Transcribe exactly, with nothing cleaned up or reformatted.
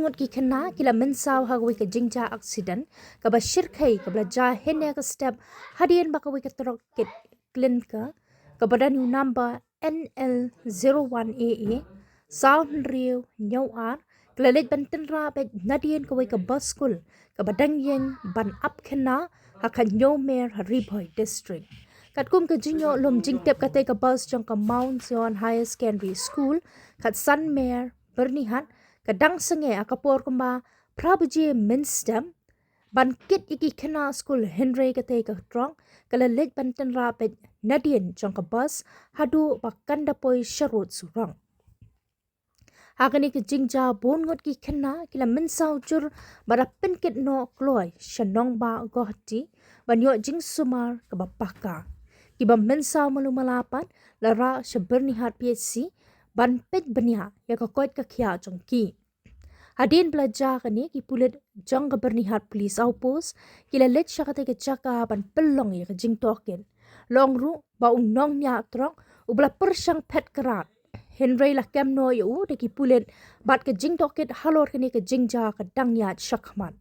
Ki khynnah ki la mynsaw ha kawei ka jingjia accident kaba shyrkhei kaba la jia hynne ka step hadien ba kawei ka truck kit klinker kaba don u number N L zero one A A saw hynriew hynñiew ar ka la leit ban tynrah beit nadien kawei ka bus skul kaba dang ïeng ban ap khynnah ha Khaïñnawmer ha Ri Bhoi District. Katkum ka jingïoh lum jingtip, katei ka bus jong ka Mount Zion Higher Secondary School khatsan mer Byrnihat ka dang sangeh ha ka por kumba phra baje mynstep ban kit ïa ki khynnah skul, hynrei katei ka truck ka la leit ban tynrah beit nadien jong ka bus haduh ba kan da poi sha rud surok. Ha kane ka jingjia bun ngut ki khynnah ki la mynsaw jur bad la pynkit noh kloi sha nongbah Guwahati ban ïoh jingsumar kaba paka. Kiba mynsaw malu mala pat la rah sha Byrnihat P H C ban peit bniah ïa ka koit ka khiah jong ki. Hadien ba la jia kane, ki pulit jong ka Byrnihat Police Outpost ki la leit sha katei ka jaka ban pynlong ïa ka jingtohkit. La ong ruh ba u nongñiah truck uba la pyrshang phet krad, hynrei la kem noh ïa u da ki pulit bad ka jingtohkit halor kane ka jingjia ka dang ïaid shakhmat.